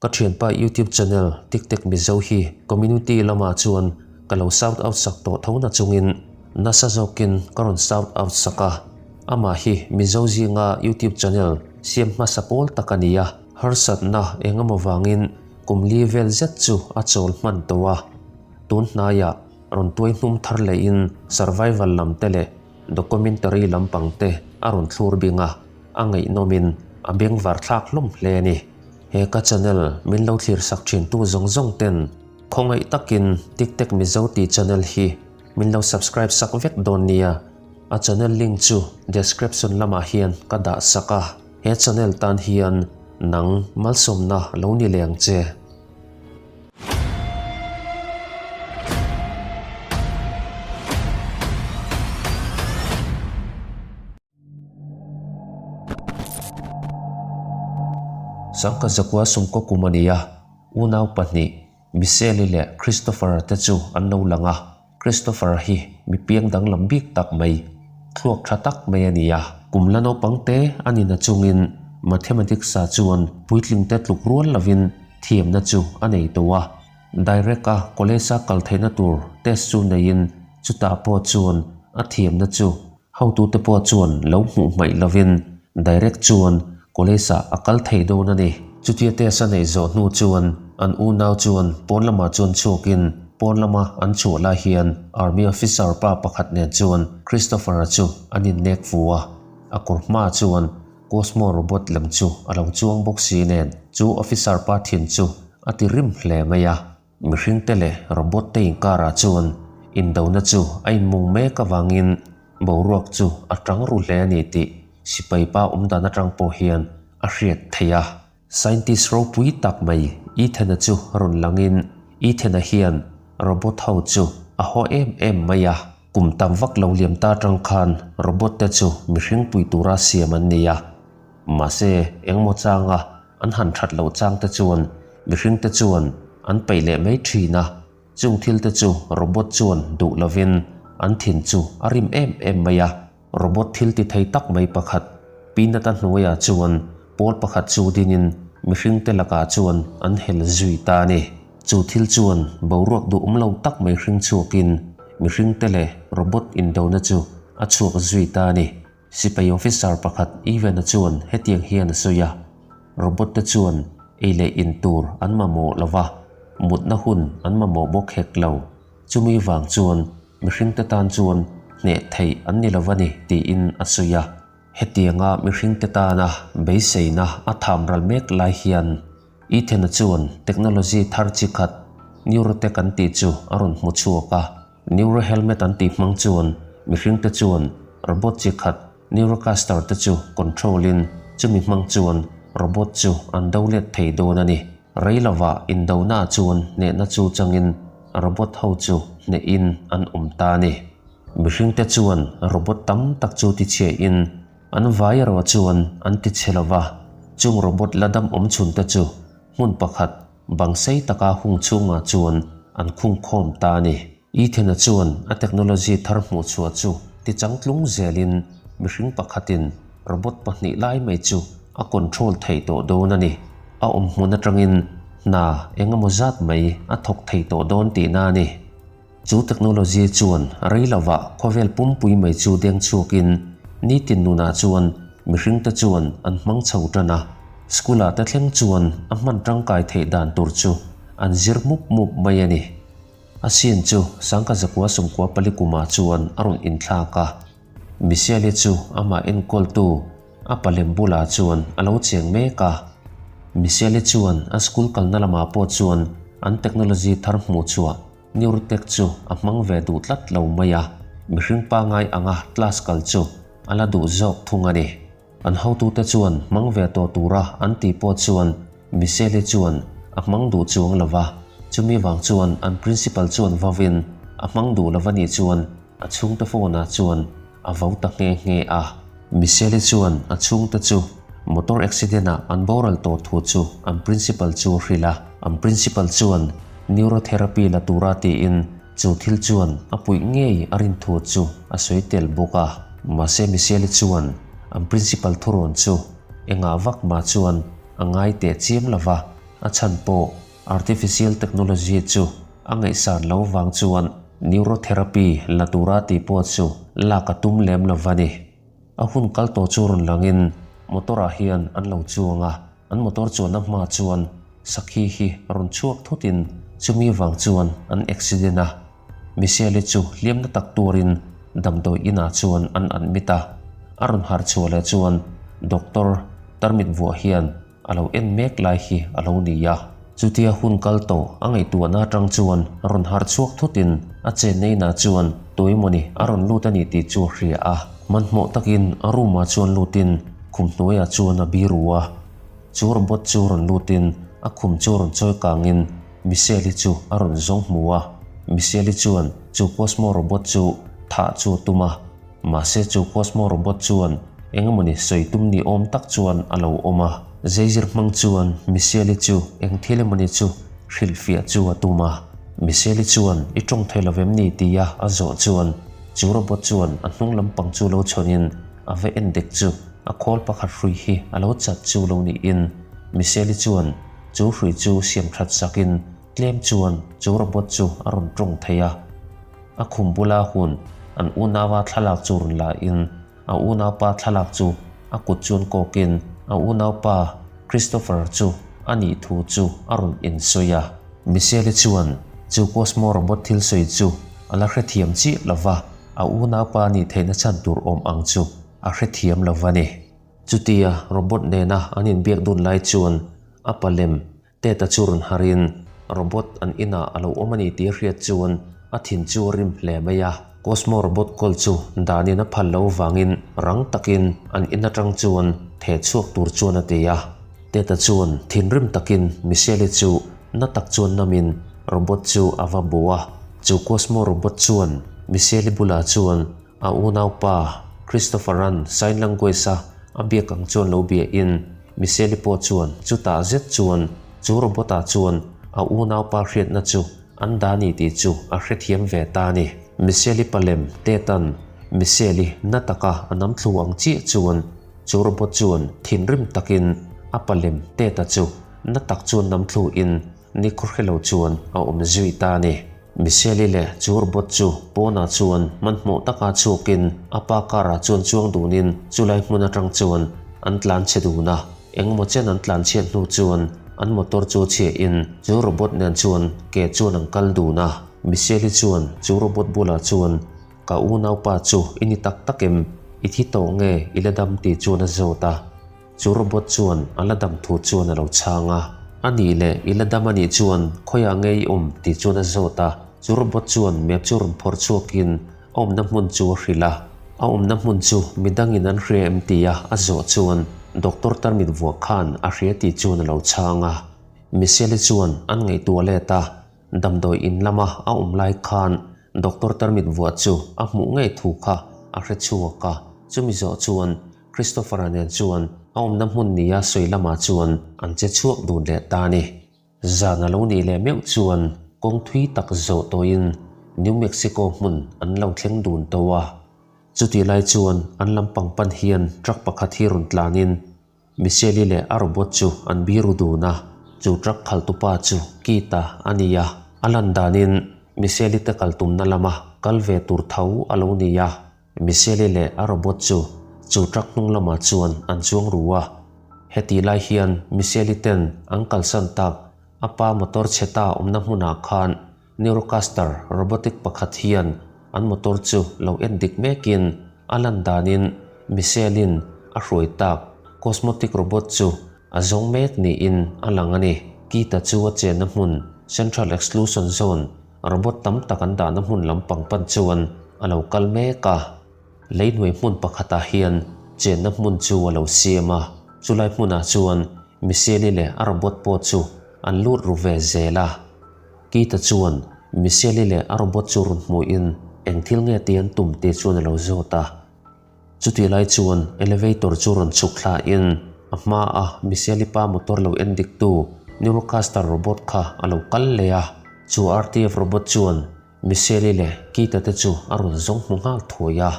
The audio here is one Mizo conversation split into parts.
Ka thianpa YouTube channel Tik Tek Mizo hi community lamah chuan ka lo shout out sak tawh tho na chungin nasa zawkin ka rawn shout out sak a. Amah hi Mizo zinga YouTube channel siam hmasa pawl tak a ni a. Harsatna eng emaw vangin kum li vel zet chu a chawl hman tawh a. Tun hnaiah rawn tuai hnum thar lehin survival lam te leh documentary lampang te a rawn thlur bing a, a ngaihnawmin a bengvar thlak hlawm hle a ni. He ka channel min lo thlir sak thin tu zawng zawng ten khawngaih takin Tik Tek Mizo tih channel hi min lo subscribe sak vek dawn nia. A channel link chu description lamah hian ka dah sak a, he channel tan hian nang malsawmna lo ni leng che. Sangka zakua sumkaw kum a ni a, unau pahnih Michelle-i leh Christopher-a te chu an lo lang a. Christopher-a hi mi piang danglam bik tak mai, thluak tha tak mai a ni a. Kum la naupang te a ni na chungin Mathematics-ah chuan puitling te tluk rual lovin thiamna chu a nei tawh a. Direct-a college-a kal theihna tur test chu neiin chutah pawh chuan a thiamna chu Hotute pawh chuan lo hmuh hmaih lovin direct chuan college ah a kal thei dawn a ni. Chutia test a neih zawh hnu chuan an unau chuan pawn lamah chuan chhuakin pawn lama an chhuah lai hian Army officer pa pakhat nen chuan Christopher-a chu an innek fu a, a kawr hma chuan Cosmo robot lem chu a lo chuang bawk si nen chu officer pa thin chu a ti rim hle mai a. Mihringte leh robot te inkarah chuan indona chu a inmung mek avangin boruak chu a tang ru hle a ni tih sipai pa awmdan atang pawh hian a hriat theih a. Scientist ropui tak mai Ethan-a chu rawn langin Ethan-a hian robot ho chu a haw em em mai a. Kum tam vak lo liam ta atang khan robot te chu mihring pui tura siam an ni a. Mahse engmaw changa An han that loh chang te chuan mihring te chuan an peih leh mai thin a, chung thil te chu robot chuan duh lovin an thin chu a rim em em mai a. Robot thil ti thei tak mai pakhat Peanut-a hnuaiah chuan pawl pakhat chu dingin mihring te lakah chuan an hel zui ta a ni. Chu thil chuan boruak duhawm lo tak mai hring chhuakin mihring te leh robot indona chu a chhuak zui ta a ni. Sipai officer pakhat Ivan-a chuan hetiang hian a sawi a, Robot te chuan ei leh in tur an mamawh lo va, mutna hun an mamawh bawk hek lo. Chumi vang chuan mihring te tan chuan hneh theih an ni lo va ni tiin a sawi a. Hetianga mihring te tana beiseina a tham ral mek lai hian Ethan-a chuan technology thar chi khat Neurotech an tih chu a rawn hmu chhuak a. Neuro helmet an tih hmang chuan mihring te chuan robot chi khat Neurocaster te chu control in chumi hmang chuan robot chu an do let thei dawn a ni. Rei lovah indona ah chuan hnehna chu changin robot ho chu hneh in an awm ta a ni. Mihring te chuan robot tam tak chu ti chhia in an vai erawh chuan an ti chhe lova, chung robot la dam awm chhun te chu hmun pakhat Bang sei taka hung chhungah chuan an khung khawm ta a ni. Ethan-a chuan a technology thar hmuh chhuah chu ti changtlung zelin mihring pakhatin robot pahnih lai mai chu a control thei tawh dawn a ni. A awm hmun atangin hna eng emaw zat mai a thawk thei tawh dawn tihna a ni. Chu technology chuan rei lovah khawvel pumpui mai chu deng chhuakin nitin nunah chuan mihringte chuan an hmang chho tan a. School-ah te thleng chuan a hman tangkai theih dan tur chu an zir mup mup mai a ni. A sin chu Sangka Zakua Sumkua pali kumah chuan a rawn inthlak a. Michelle-i chu amah enkawltu a palem bulah chuan a lo cheng mek a. Michelle-i chuan a school kalna lamah pawh chuan an technology thar hmuh chhuah Neurotech chu a hmang ve duh tlat lo mai a, mihring pangai anga class kal chu a la duh zawk thung a ni. An hotute chuan hmang ve tawh tura an tih pawh chuan Michelle-i chuan a hmang duh chuang lo va, chumi vang chuan an principal chuan vawin a hmang duh lo va nih chuan a chhungte phone-ah chuan a vo ta nghe nghe a. Michelle-i chuan a chhungte chu motor accident-ah an boral tawh thu chu an principal chu a hrilh a. An principal chuan neurotherapy la tura tiin chu thil chuan a puih ngei a rin thu chu a sawi tel bawk a. Mahse Michelle-i chuan an principal thurawn chu engah vak mah chuan a ngai teh chiam lo va. A chhan pawh artificial technology chu a ngaihsan lo vang chuan neurotherapy la tura tih pawh chu lak a tum lem lo va ni. A hun kal tawh chu rawn langin motor ah hian an lo chuang a, an motor chuanna hma chuan sakhi hi rawn chhuak thutin chumi vang chuan an accident a. Michelle-i chu hliamna tak turin damdawi inah chuan an admit a, a rawn harh chhuah leh chuan doctor tarmit vuah hian a lo en mek lai hi a lo ni a. Chutia hun kal tawh a ngaihtuahna atang chuan rawn harh chhuak thutin a chenna inah chuan tuemawni a rawn lut a ni tih chu a hria a. Hmanhmawh takin a room ah chuan lutin khum hnuaiah chuan a biru a. Chu robot chu rawn lutin a khum chu rawn chawi kangin Michelle-i chu a rawn zawng hmu a. Michelle-i chuan chu Cosmo robot chu thah chu a tum a. Mahse chu Cosmo robot chuan engemawni sawi tum ni awm tak chuan a lo awm a. Zeizir hmang chuan Michelle-i chu eng thil emawni chu hrilhfiah chu a tum a. Michelle-i chuan i tawng thei lovem ni tia a zawh chuan chu robot chuan a hnung lampang chu lo chhawnin a va en dek chu a khawl pakhat hrui hi a lo chat chu lo niin Michelle-i chuan chu hrui chu siam that sakin tlem chuan chu robot chu a rawn tawng thei a. A khum bula hun an unauva thlalak chu rawn la in a unaupa thlalak chu a kut chuan kawkin a unaupa Christopher chu a nih thu chu a rawn insawi a. Michelle-i chuan chu Cosmo robot thil sawi chu a la hrethiam chiah lo va, a unaupa nih theihna chhan tur awm ang chu a hrethiam lo va ni. Chutia robot nena an inbiak dun lai chuan a palem Ted-a chu rawn harin robot an inah a lo awm a ni tih a hriat chuan a thin chu a rim hle mai a. Cosmo robot kawl chu danin a phal lo vangin rang takin an in atang chuan theh chhuak tur chuan a ti a. Ted-a chuan thinrim takin Michelle-i chu na tak chuan namin robot chu a va bu a. Chu Cosmo robot chuan Michelle-i bulah chuan A unaupa Christopher-a'n sign language-a a biak ang chuan lo biahin Michelle-i pawh chuan chutah zet chuan chu robot-ah chuan a unaupa hriatna chu an dah a ni tih chu a hrethiam ve ta a ni. Michelle-i palem Ted-a'n Michelle-i na taka a nam thlu ang chiah chuan chu robot chuan thinrim takin a palem Ted-a chu na tak chuan nam thluin Ni khawhrelo chuan a awm zui ta a ni. Michelle-i leh chu robot chu pawnah chuan hmanhmawh taka chhuakin a pa car-ah chuan chuang dunin chulai hmun atang chuan an tlan chhe dun a. Engemaw chen an tlan chhiat hnu chuan an motor chu chhiahin chu robot nen chuan ke chuan an kal dun a. Michelle-i chuan chu robot bulah chuan Ka unaupa chu i ni tak tak em? I thi tawh nge i la dam tih chuan a zawt a. Chu robot chuan a la dam thu chuan a lo chhang a. A nih leh i la dam a nih chuan khawiah nge i awm tih chuan a zawt a. Chu robot chuan map chu rawn phawrh chhuakin a awmna hmun chu a hrilh a. A awmna hmun chu midangin an hria em tia a zawh chuan doctor tarmit vuah khan a hria tih chuan a lo chhang a. Michelle-i chuan an ngaihtuah let a. Damdawi in lama a awm lai khan doctor tarmit vuah chu a hmuh ngei thu kha a hre chhuak a. Chumi zawh chuan Christopher-a nen chuan a awmna hmun nia sawi lamah chuan an che chhuak dun leh ta a ni. Zan a lo nih leh meuh chuan kawng thui tak zawh tawhin New Mexico hmun an lo thleng dun tawh a. Chutih lai chuan an lampang pan hian truck pakhat hi rawn tlanin Michelle-i leh a robot chu an biru dun a, chu truck khaltupa chu Keith-a a ni a. A lan danin Michelle-i te kal tumna lama kal ve tur tho a lo ni a. Michelle-i leh a robot chu chu truck hnung lamah chuan an chuang ru a. Hetih lai hian Michelle-i ten an kalsan tak a pa motor chhe ta awmna hmunah khan Neurocaster robotic pakhat hian an motor chu lo en dik mekin a lan danin Michelle-in a hruai tak cosmotic robot chu a zawng mek niin a lang a ni. Keith-a chu a chenna hmun Central Exclusion Zone Robot tam tak an dahna hmun lampang pan chuan a lo kal mek a. Lei hnuai hmun pakhatah hian chenna hmun chu a lo siam a, chulai hmunah chuan Michelle-i leh a robot pawh chu an lut ru ve zel a. Keith-a chuan Michelle-i leh a robot chu rawn hmuhin eng thil nge tih an tum tih chuan a lo zawt a. Chutih lai chuan elevator chu rawn chhuk thla in a hma a Michelle-i pa motor lo en dik tu Neurocaster robot kha a lo kal leh a. Chu RTF robot chuan Michelle-i leh Keith-a te chu a rawn zawng hmu nghal thuai a.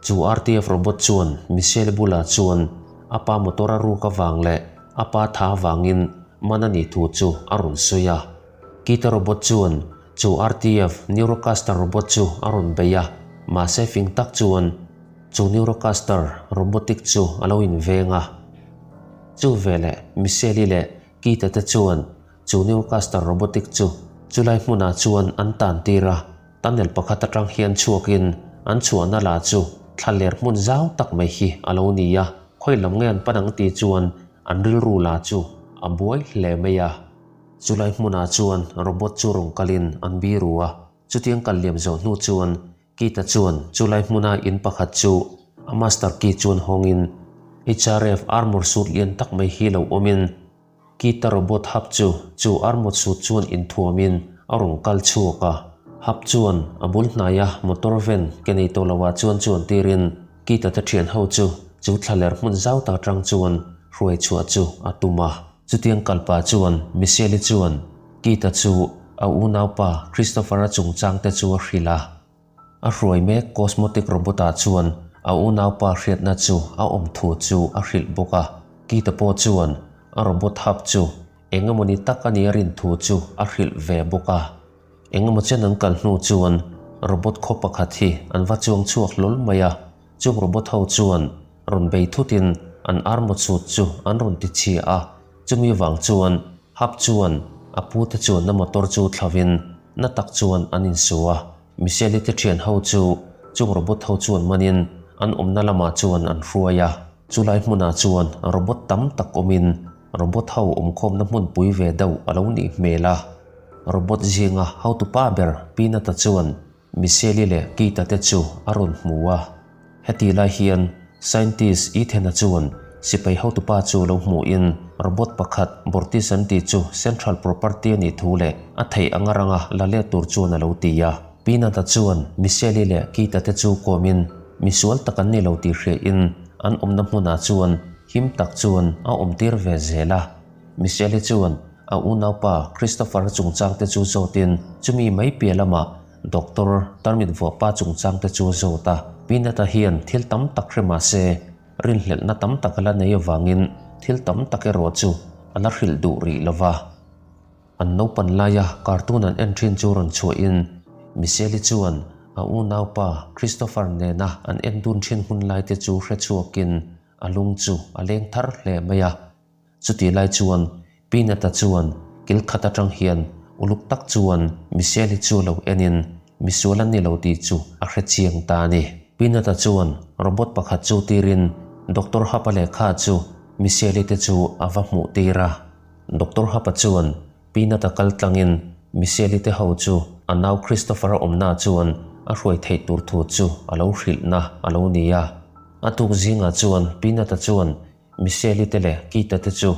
Chu RTF robot chuan Michelle-i bulah chuan a pa motor a ruk avang leh a pa tha avangin. man a nih thu chu a rawn sawi a. Kita robot chuan chu RTF Neurocaster robot chu a rawn bei a, mahse fing tak chuan chu Neurocaster robotic chu a lo inveng a. Chu veleh Michelle-i leh Kita te chuan chu Neurocaster robotic chu chulai hmunah chuan an tan tir a. Tunnel pakhat atang hian chhuakin an chhuahna lah chu thlaler hmun zau tak mai hi a lo ni a, khawi lam nge an pan ang tih chuan an rilru lah chu a buai hle mai a. Chulai hmunah chuan robot chu rawn kalin an biru a, chutiang kal liam zawh hnu chuan Keith-a chuan chulai hmuna in pakhat chu a master key chuan hawngin HRF armor suit lian tak mai hi lo awmin Kita robot hub chu chu armor suit chuan inthuamin a rawn kal chhuak a. Hub chuan a bul hnaia motor van ke nei tawh loah chuan chuan tirin Kita te thian ho chu chu thlaler hmun zau tak atang chuan hruai chhuah chu a tum a. Chutiang kalpa chuan Michelle-i chuan Kita chu a unaupa Christopher-a chungchang te chu a hrilh a. A hruai mek Cosmotic Robot-ah chuan a unaupa hriatna chu a awm thu chu a hrilh bawk a. Kita pawh chuan a robot hub chu eng emawni tak a nih a rin thu chu a hrilh ve bawk a. Eng emaw chen an kal hnu chuan robot khaw pakhat hi an va chuang chhuak hlawl mai a. Chung robot ho chuan rawn bei thutin an armor suit chu an rawn ti chhia a. Chumi vang chuan Hub chuan a pute chuanna motor chu thlavin na tak chuan an insu a. Michelle-i te thian ho chu chung robot ho chuan manin an awmna lamah chuan an hruai a. Chulai hmunah chuan robot tam tak awmin robot ho awmkhawmna hmunpui ve deuh a lo nih hmel a. Robot zinga hotupa ber Peanut-a chuan Michelle-i leh Keith-a te chu a rawn hmu a. Heti lai hian scientist Ethan-a chuan sipai hotupa chu lo hmuhin robot pakhat Bortis an tih chu central property a nih thu leh a theih anga ranga la let tur chuan a lo ti a. Peanut-a chuan Michelle-i leh Keith-a te chu kawmin misual tak an ni lo tih hriain an awmna hmunah chuan him tak chuan a awmtir ve zel a. Michelle-i chuan a unaupa Christopher-a chungchangte chu zawtin chumi mai piah lamah Doctor tarmit vuahpa chungchangte chu a zawt a. Peanut-a hian thil tam tak hre mah se, rinhlelhna tam tak a la nei avangin thil tam tak erawh chu a la hrilh duh rih lo va. An naupan laia cartoon an en thin chu rawn chhuahin Michelle-i chuan a unaupa Christopher nena an en dun thin hun laite chu hre chhuakin a lung chu a leng thar hle mai a. Chutih lai chuan Peanut-a chuan kil khat atang hian uluk tak chuan Michelle-i chu lo enin misual an ni lo tih chu a hre chiang ta a ni. Peanut-a chuan robot pakhat chu tirin Doctor Hap-a lehkha chu Michelle-i te chu a va hmuh tir a. Doctor Hap-a chuan Peanut-a kal tlangin Michelle-i te ho chu a nau Christopher-a awmna chuan a hruai theih tur thu chu a lo hrilhna a lo ni a. A tuk zingah chuan Peanut-a chuan Michelle-i te leh Keith-a te chu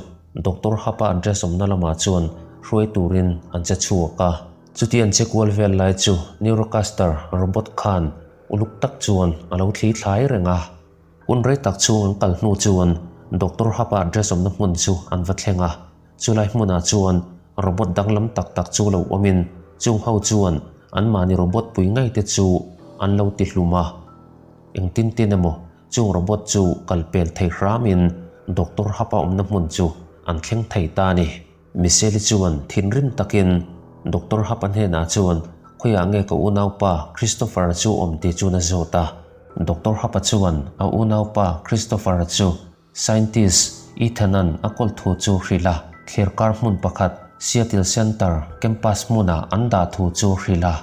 Doctor Hap-a address awmna lamah chuan hruai turin an che chhuak a. Chuti an che kual vel lai chu Neurocaster robot khan uluk tak chuan a lo thli thlai reng a. Hun rei tak chhung an kal hnu chuan Doctor Hap-a address awmna hmun chu an va thleng a. Chulai hmunah chuan robot danglam tak tak chu lo awmin chung ho chuan anmahni robot pui ngei te chu an lo ti hlum a. Engtin tin emaw Chung robot chu kal pel thei hramin Doctor Hapa awmna hmun chu an thleng thei ta a ni. Michelle-i chuan thinrim takin Doctor Hapa hnenah chuan khawiah nge ka unaupa Christopher-a chu awm tih chuan a zawt a. Doctor Hapa chuan a unaupa Christopher-a chu Scientist Ethan-a'n a kawl thu chu hrilh a, thliarkar hmun pakhat Seattle Center campus hmunah an dah thu chu hrilh a.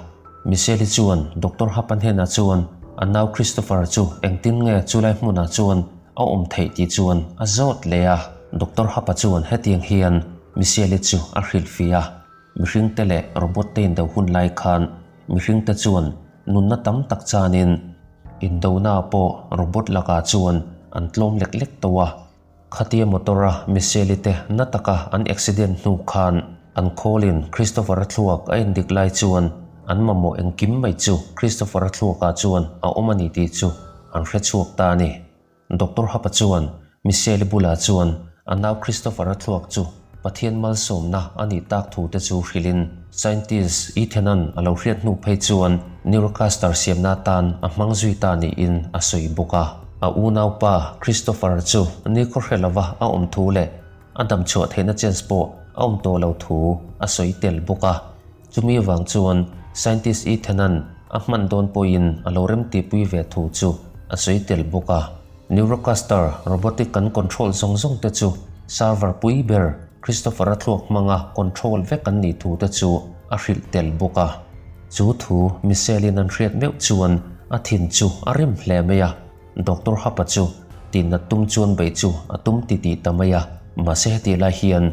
Michelle-i chuan Doctor Hapa hnenah chuan a nau Christopher chu engtin nge chulai hmunah chuan a awm theih tih chuan a zawt leh a. Doctor Hapa chuan hetiang hian Michelle-i chu a hrilhfih a, Mihringte leh robot te indo hun lai khan mihringte chuan nunna tam tak chanin indona pawh robot lakah chuan an tlawm lek lek tawh a. Khatia motor-a Michelle-i te na taka an accident hnu khan an khawlin Christopher-a thluak a endik lai chuan an mamawh engkim mai chu Christopher-a thluakah chuan a awm a ni tih chu an hre chhuak ta a ni. Doctor Hapa chuan Michelle-i bulah chuan a nau Christopher-a thluak chu Pathian malsawmna a nih tak thu te chu hrilhin scientist Ethan-a'n a lo hriat hnu phei chuan neurocaster siamna atan a hmang zui ta niin a sawi bawk a. A unaupa Christopher chu ni khaw hre lova a awm thu leh a dam chhuah theihna chance pawh a awm tawh lo thu a sawi tel bawk a. Chumi avang chuan scientist Ethan-a'n a hman dawn pawhin a lo remtihpui ve thu chu a sawi tel bawk a. Neurocaster robotic kan control zawng zawng te chu server pui ber Christopher-a thluak hmanga control vek an nih thu te chu a hrilh tel bawk a. Chu thu Michelle-in an hriat meuh chuan a thin chu a rim hle mai a. Doctor Hapa chu tihnat tum chuan beih chu a tum titih ta mai a, mahse hetih lai hian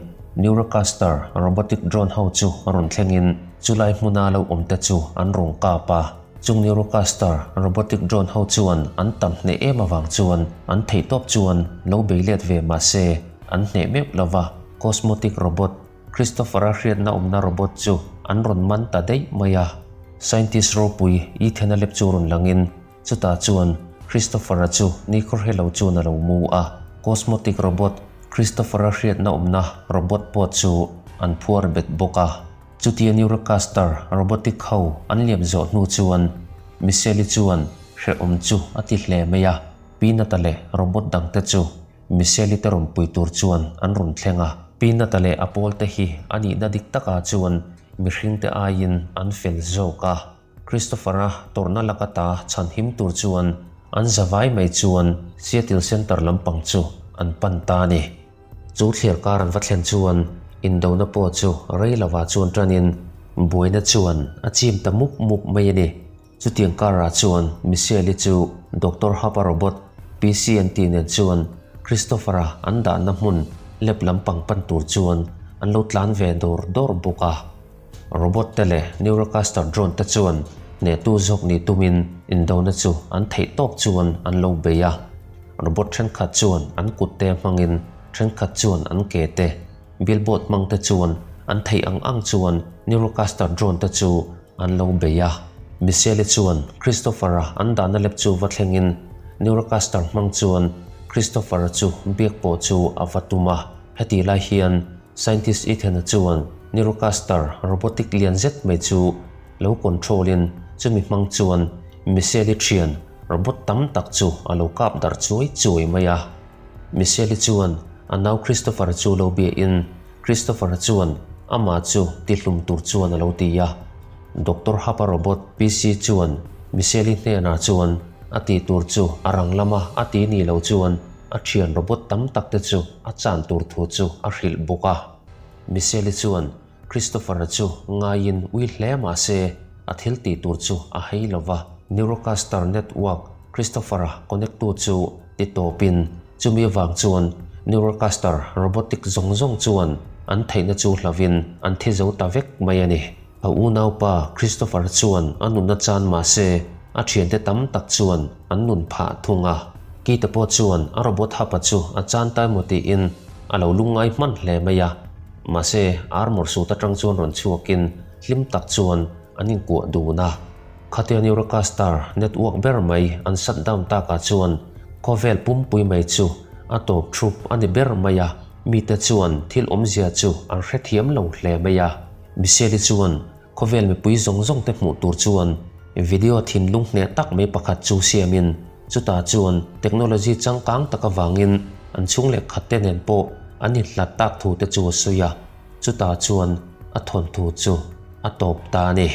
Neurocaster robotic drone ho chu rawn thlengin chulai hmuna lo awm te chu an rawn kap a. Chung Neurocaster robotic drone ho chuan an tam hneh em avang chuan an theihtawp chuan lo bei let ve mahse an hneh meuh lo va, Cosmotic robot Christopher-a hriatna awmna robot chu an rawn man ta daih mai a. Scientist ropui Ethan-a lep chu rawn langin Chutah chuan Christopher-a chu nikhaw hre lo chuan a lo mu a, Cosmotic robot Christopher-a hriatna awmna robot pawh chu an phuar bet bawk a. Chutia Neurocaster robotic ho an liam zawh hnu chuan Michelle-i chuan hrehawm chu a ti hle mai a, Peanut-a leh robot dangte chu Michelle-i te rawn pui tur chuan an rawn thleng a. Peanut-a leh a pawlte hi a nihna dik takah chuan mihringte aiin an fel zawk a. Christopher-a tawrhna laka ta chhan him tur chuan an zavai mai chuan Seattle Center lampang chu an pan ta a ni. Chu thliar kar an va thlen chuan indona pawh chu rei lovah chuan tanin buaina chuan a chim ta mup mup mai a ni. Chutiang karah chuan Michelle-i chu Doctor Hub-a robot PC an tih nen chuan Christopher-a an dahna hmun lab lampang pan tur chuan an lo tlan ve dawr dawr bawk a. Robot te leh Neurocaster drone te chuan hnehtu zawk nih tumin indona chu an theih tawk chuan an lo bei a. Robot thenkhat chuan an kut te hmangin, thenkhat chuan an ke te, billboard hmang te chuan an theih ang ang chuan Neurocaster drone te chu an lo bei a. Michelle chuan Christopher-a an dahna lep chu va thlengin Neurocaster hmang chuan Christopher-a chu biak pawh chu a va tum a. Hetih lai hian Scientist Ethan-a chuan Neurocaster robotic lian zet mai chu lo control-in chumi hmang chuan Michelle-i thian robot tam tak chu a lo kap darh chuai chuai mai a. Michelle-i chuan a nau Christopher-a chu lo biahin Christopher-a chuan amah chu tihlum tur chuan a lo ti a. Doctor Hub-a robot PC chuan Michelle-i hnenah chuan a tih tur chu a rang lama a ti ni lo chuan a thian robot tam tak te chu a chan tur thu chu a hrilh bawk a. Michelle-i chuan Christopher-a chu ngaiin ui hle mah se a thil tih tur chu a hei lo va. Neurocaster Network Christopher-a connect tu chu ti tawpin chumi avang chuan Neurocaster robotic zawng zawng chuan an theihna chu hlavin an thi zo ta vek mai a ni. A unaupa Christopher chuan a nunna chan mah se a thiante tam tak chuan an nun phah thung a. Keita pawh chuan a robot hapa chu a chan ta emaw tiin a lo lungngai hman hle mai a. Mahse, armor suit atang chuan rawn chhuakin hlim tak chuan an inkuah dun a. Khatia Neurocaster network ber mai an shut down takah chuan khawvel pumpui mai chu a tawp thup a ni ber mai a. Mite chuan thil awmzia chu an hrethiam lo hle mai a. Michelle-i chuan khawvel mipui zawng zawng te hmuh tur chuan video thinlung hneh tak mai pakhat chu siamin chutah chuan technology changkang tak avangin an chhung leh khat te nen pawh an inhlat tak thu te chu a sawi a, chutah chuan a thawnthu chu a tawp ta a ni.